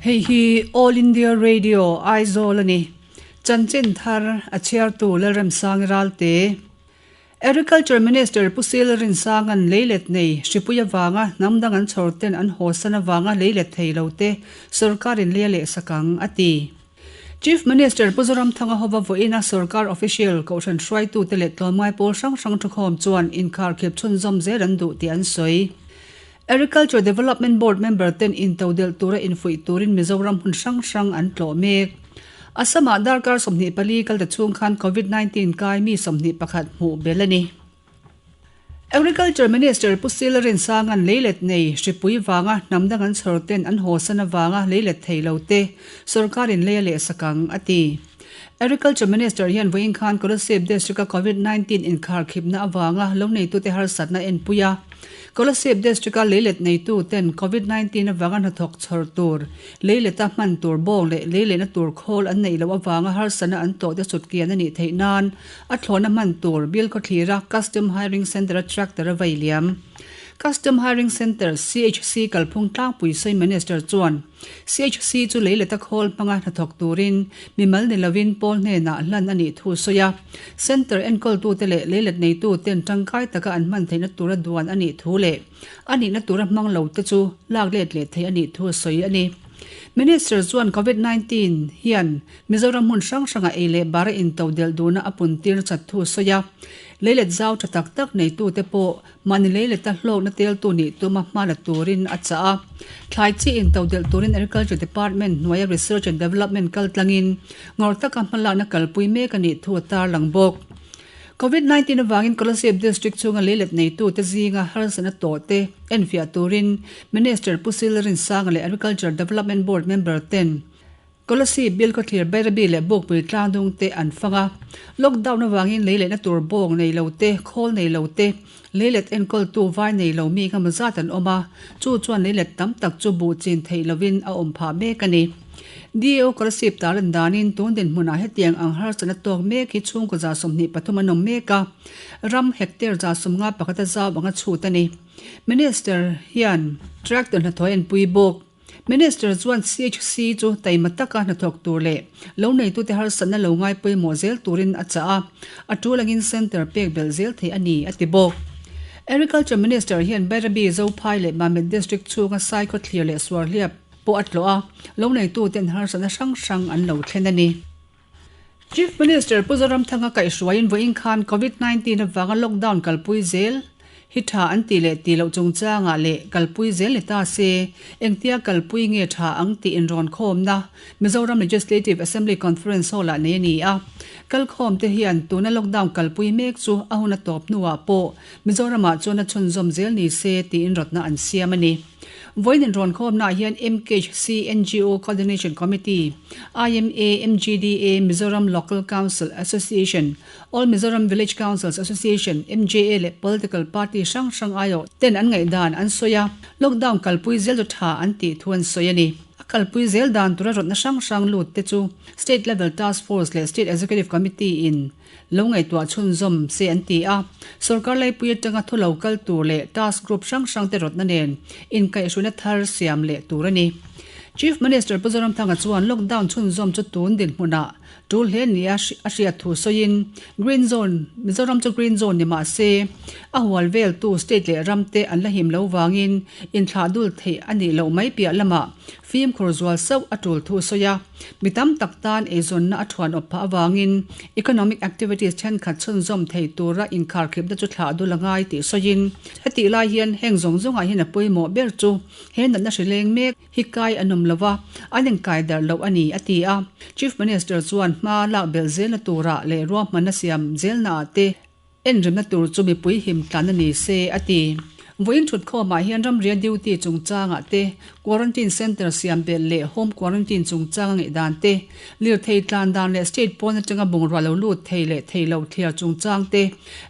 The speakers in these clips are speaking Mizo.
Hei hi All India Radio, Aizawl a ni. Chanchin thar a chhiartu Lalremsangi Ralte. Agriculture Minister Pu Sil Rinsanga'n leilet nei hripui avanga hnam dang an chhawr ten an hawsan avanga leilet thei lo te sorkarin lei a lehsak ang, a ti. Chief Minister Pu Zoramthanga hova vawiina sorkar official kohhran hruaitute leh tlawmngai pawl hrang hrang thukhawm chuan inkharkhip chhunzawm zel an duh tih an sawi. Agriculture Development Board member ten intodelh tura infuih turin Mizoram hmun hrang hrang an tlawh mek. Assam-ah darkar 24 kal ta chhung khan Covid 19 kai mi 21 hmuh belh a ni. Agriculture Minister Pu Sila Rinsanga'n leilet nei hripui vanga hnam dang an chhawr ten an hawsan avanga leilet thei lo te sorkarin lei a lehsak ang, a ti. Agriculture Minister hian vawiin khan Kolasib District-a Covid 19 inkharkhipna avanga lo neitute harsatna a enpui a. Kolasib District-a leilet neitu ten Covid 19 avanga hnathawk chhawr tur, leileta hman tur bawng leh leilehna tur khawl an neih loh avanga harsatna an tawhte sutkian a nih theih nan a thlawhna hman tur Bilkhawthlira Custom Hiring Centre-a tractor a vei liam. Custom Hiring Centre, CHC, kalphung tlangpui sawi Minister chuan, CHC chu leileta khawl hmanga hnathawk turin mimal ni lovin pawl hnenah hlan a nih thu sawi a. Centre enkawltute leh leilet neituten tangkai taka an hman theihna tura duan a nih thu leh a nihna tura hmang lote chu lak let leh theih a nih thu a sawi a ni. Minister chuan Covid 19 hian Mizoram hmun hrang hrangah ei leh bara intodelh duhna a puntir chat thu a sawi a. Leilet zau tha tak tak neitute pawh Mahni leileta hlawkna teltu nih tuma hma la turin a chah a. Thlai chi intodelh turin Agriculture Department hnuaia Research and Development kal tlangin ngawr taka hmalakna kalpui mek a nih thu a tarlang bawk. Covid 19 avangin Kolasib District chhunga leilet neitute zinga harsatna tawhte enfiah turin Minister Pu Silrinsanga leh Agriculture Development Board member ten Kolasib, Bilkhawthlir, Bairabi leh Bukpui tlangdung te an fang a. Lockdown avangin lei lehna tur bawng nei lo te, khawl nei lo te, leilet enkawltu vai nei lo mi engemaw zat an awm a, chu chuan leilet tam tak chu buh chin theih lovin a awm phah mek a ni. DAO Kolasib tarlan danin tun dinhmunah hetiang ang harsatna tawk mek hi chhungkaw 23 an awm mek a, ram hectare 51 a zau anga chhut a ni. Minister hian tractor hnathawh a enpui bawk. Minister chuan CHC chu taima taka hnathawk tur leh lo neitute harsatna lo ngai pawimawh zel turin a chah a, a tul angin centre pek belh zel theih a ni, a ti bawk. Agriculture Minister hian Bairabi, Zophai leh Mamit District chhunga Saikhaw thlir leh Suarhliap pawh a tlawh a, lo neituten harsatna hrang hrang an lo thlen a ni. Chief Minister Pu Zoramthanga kaihhruaiin vawiin khan Covid 19 avanga lockdown kalpui zel hi tha an tih leh tih loh chungchangah leh kalpui zel ni ta se engtia kalpui nge tha ang tih inrawn khawmna Mizoram Legislative Assembly Conference Hall-ah nei a ni a. Kalkhawmte hian tuna lockdown kalpui mek chu a hun a tawp hnuah pawh Mizoramah chuan a chhunzawm zel ni se tiin rawtna an siam a ni. Vawiin inrawnkhawmnaah hian MKHC NGO Coordination Committee, IMA, MGDA, Mizoram Local Council Association, All Mizoram Village Councils Association, MJA leh political party hrang hrang aiawh ten an ngaihdan an sawi a, lockdown kalpui zel chu tha an tih thu an sawi a ni. A kalpui zel dan tura rawtna hrang hrang lut te chu State Level Task Force leh State Executive Committee in Lo ngaihtuah chhunzawm se an ti a, sorkar laipui atanga thu lo kal tur leh task group hrang hrangte rawtna nen inkaihhruaina thar siam leh tur a ni. Chief Minister Pu Zoramthanga chuan lockdown chhunzawm chu tun dinhmunah tul hle nia a hriat thu sawiin, Green Zone, Mizoram chu Green Zone ni mah se, a hual veltu state leh ramte an la him lo vangin inthlah dul theih a nih loh mai piah lamah fimkhur zual sauh a tul thu sawi a. Mi tam tak tan eizawnna a thuan awp phah avangin economic activities thenkhat chhunzawm thei tura inkharkhipna chu thlah dul a ngai tih sawiin, hetih lai hian heng zawng zawngah hian a pawimawh ber chu he natna hri leng mek hi kai an awm lo va, an inkai darh loh a ni, a ti a. Chief Minister chuan hma lak belh zelna turah leh ruahmanna siam zelnaah te, Enrimna tur chu mipui him tlan a ni se, a ti. Vawiin thutkhawmah hian ramria duty chungchangah te, quarantine centre siam belh leh home quarantine chungchanga ngaihdan te, lirthei tlan dan leh state pawn atanga bungrua lo lut thei leh thei lo thliar chungchang te,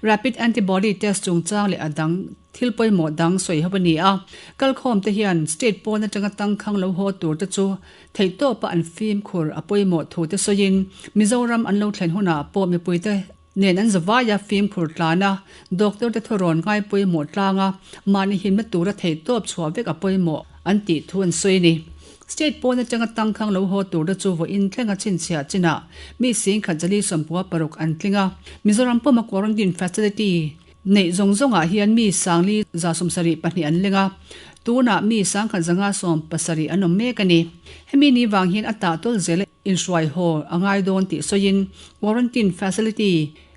rapid antibody test chungchang leh a dang thil pawimawh dang sawi ho a ni a. Kalkhawm te hian state pawn atanga tangkhang lo haw tur te chu theihtawpa an fimkhur a pawimawh thu te sawiin Mizoram an lo thlen hunah pawh mipuite Nen an zavai a, fimkhur tlan a, doctor te thurawn ngai pawimawh tlang a, mahni himna tura theihtawp chhuah vek a pawimawh an tih thu an sawi a ni. State pawn atanga tangkhang lo haw turte chu vawiin thlenga chhinchhiah chinah mi singkhat zali sawmpua paruk an tling a. Mizoram puma quarantine facility neih zawng zawngah hian mi sangli 72 an leng a, tunah mi sangkhat 570 an awm mek a ni. Hemi ni vang hian a tahtawl zela inhruai haw a ngai dawn tih sawiin quarantine facility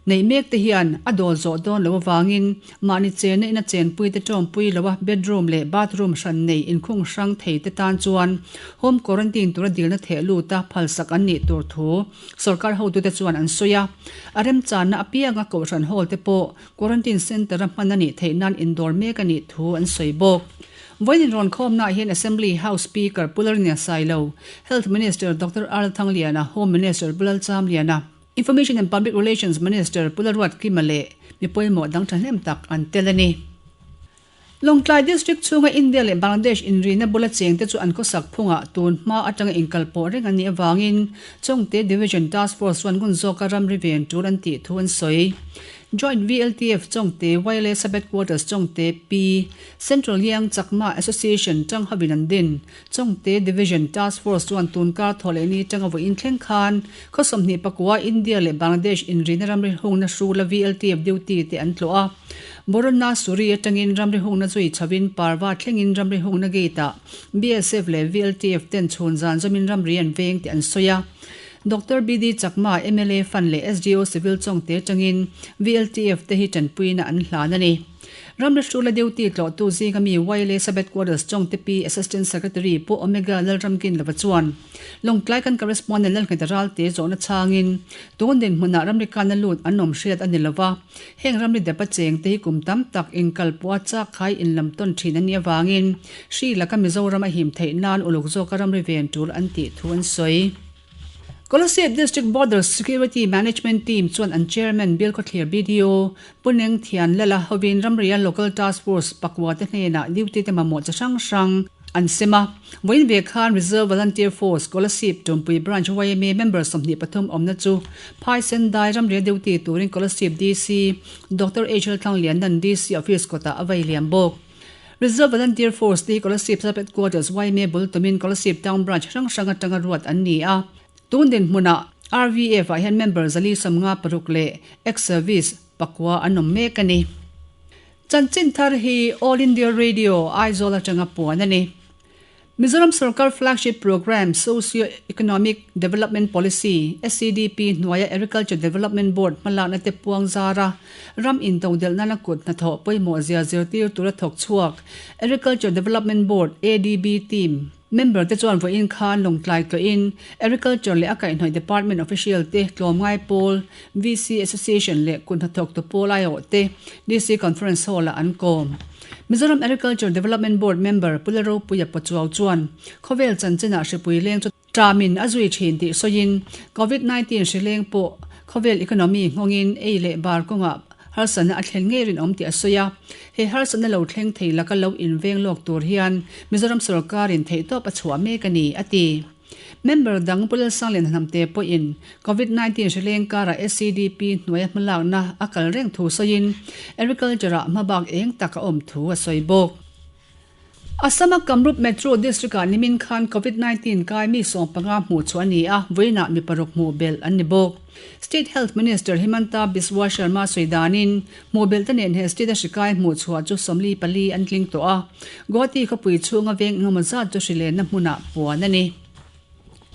Neih mek te hian a dawl zawh dawn loh avangin mahni chenna ina chenpui te tawmpui loa bedroom leh bathroom hran nei inkhung hrang thei te tan chuan home quarantine tura dilna theh luta phalsak an nih tur thu sorkar hotute chuan an sawi a. A remchanna apianga kohhran hall te pawh quarantine centre-a hman a nih theih nan indawr mek a nih thu an sawi bawk. Vawiin inrawnkhawmnaah hian Assembly House Speaker Pu Lalringa Sailo, Health Minister Doctor R Thangliana, Home Minister Pu Lalchamliana, Information and Public Relations Minister Pu Laruat Kima leh mi pawimawh dang thahnem tak an tel a ni. Lawngtlai District chhunga India leh Bangladesh inrina bula chengte chu an khawsak phungah tun hma atanga inkalpawh reng an nih avangin Chawngte Division Task Force chuan ngun zawka ramri ven tul an tih thu an sawi. Joint VLTF Chawngte YLA Sub-Headquarters Chawngte Pi Central Liang Chakma Association tang hovin an din. Chawngte Division Task Force chuan tunkar thawhlehni atanga vawiin thleng khan khaw 24 India leh Bangladesh inrina ramri hungna hrula VLTF duty te an tlawh a. Borona Suri atangin ramri hungna zui chhovin Parva thlengin ramri hungna gate-ah BSF leh VLTF ten chhun zan zawmin ramri an veng tih an sawi a. Doctor BD Chakma, mla Fund leh SDO Civil Chawngte atangin VLTF te hi tanpuina an hlan a ni. Ramri hrula duty tlawhtu zinga mi YLA Sub-Headquarters Chawngte Pi Assistant Secretary Pu Omega Lalramkinlova chuan Lawngtlai kan Correspondent Lalnghet Ralte zawhna chhangin tun dinhmunah ramri kana lut an awm hriat a ni lova, heng ramri dep a chengte hi kum tam tak inkalpawh a chak khai inlam tawn thin a nih avangin hri laka Mizoram a him theih nan uluk zawka ramri ven tul an tih thu an sawi. Kolasib District Border Security Management Team chuan an Chairman Bilkhawthlir BDO Pu Neng Thian Lala hovin ramria Local Task Force pakua te hnenah duty te mamawh chi hrang hrang an sem a. Vawiin ve khan Reserve Volunteer Force Kolasib Tumpui Branch yma member 23 awmna chu Phaisen Dai ramria duty turin Kolasib DC Doctor HL Tlanglianna'n DC Office kawtah a vei liam bawk. Reserve Volunteer Force te hi Kolasib Sub Headquarters yma bul tumin Kolasib Town Branch hrang hrang atanga ruat an ni a. Tun dinhmunah RVF ah hian member 456 leh ex-service pakua an awm mek a ni. Chanchin thar hi All India Radio, Aizawl atanga puan a ni. Mizoram sorkar flagship programme Socio Economic Development Policy, SEDP, hnuaia Agriculture Development Board hmalakna te puang zara ram intodelh nana kut hnathawh pawimawh zia zirtir tura thawk chhuak Agriculture Development Board, ADB, team member te chuan vawiin khan Lawngtlai tlawhin Agriculture leh a kaihhnawih Department official te tlawmngai pawl, VC Association leh kut hnathawktu pawl aiawh te DC Conference Hall-ah an kawm. Mizoram Agriculture Development Board member Pu Lalropuia Pachuau chuan khawvel chanchinah hripui leng chu ṭamin a zui ṭhin tih sawiin Covid 19 hri leng pawh khawvel economy nghawngin ei leh bar kawngah harsatna a thlen ngei rinawm tih a sawi a. He harsatna lo thleng thei laka lo inveng lawk tur hian Mizoram sawrkarin theihtawp a chhuah mek a ni, a ti. Member dang Pu Lalsanglian Hnamte pawhin Covid 19 hri leng karah SEDP hnuaia hmalakna a kal reng thu sawiin Agriculture-ah hmabak eng tak a awm thu a sawi bawk. Assam-a Kamrup Metro District-ah nimin khan Covid 19 kai mi 15 hmuh chhuah a ni a, vawiinah mi paruk hmuh belh an ni bawk. State Health Minister Himanta Biswa Sharma sawi danin hmuh belh te nen he state-a hri kai hmuh chhuah chu 44 an tling tawh a, Guwahati khawpui chhunga veng engemaw zat chu hri lenna hmunah puan a ni.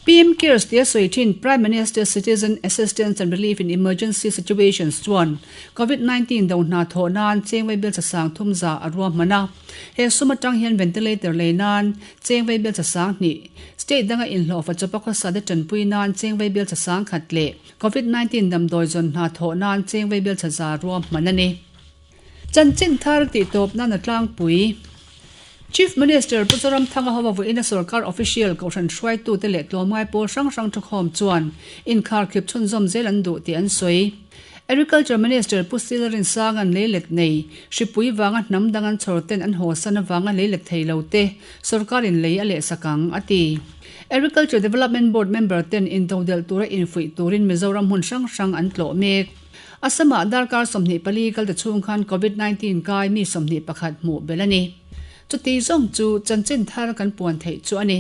PM Cares tia sawi thin Prime Minister's Citizen Assistance and Relief in Emergency Situations chuan Covid 19 do hna thawh nan cheng vaibel chasang thum za a ruahman a. He sum atang hian ventilator lei nan cheng vaibel chasang hnih, state danga inhlawhfa chawpa khawsa te tanpui nan cheng vaibel chasang khat leh Covid 19 damdawi zawn hna thawh nan cheng vaibel chaza ruahman a ni. Chanchin thar tih tawp nan a tlangpui. Chief Minister Pu Zoramthanga hova vawiina sorkar official kohhran hruaitute leh tlawmngai pawl hrang hrang thukhawm chuan inkharkhip chhunzawm zel an duh tih an sawi. Agriculture Minister Pu Sila Rinsanga'n leilet nei, hripui vanga hnam dang an chhawr ten an hawsan avanga leilet thei lo te sorkarin lei a lehsak ang, a ti. Agriculture Development Board member ten intodelh tura infuih turin Mizoram hmun hrang hrang an tlawh mek. Assam-ah darkar 24 kal ta chhung khan Covid 19 kai mi 21 hmuh belh a ni. Chuti zawng chu chanchin thar kan puan theih chu a ni.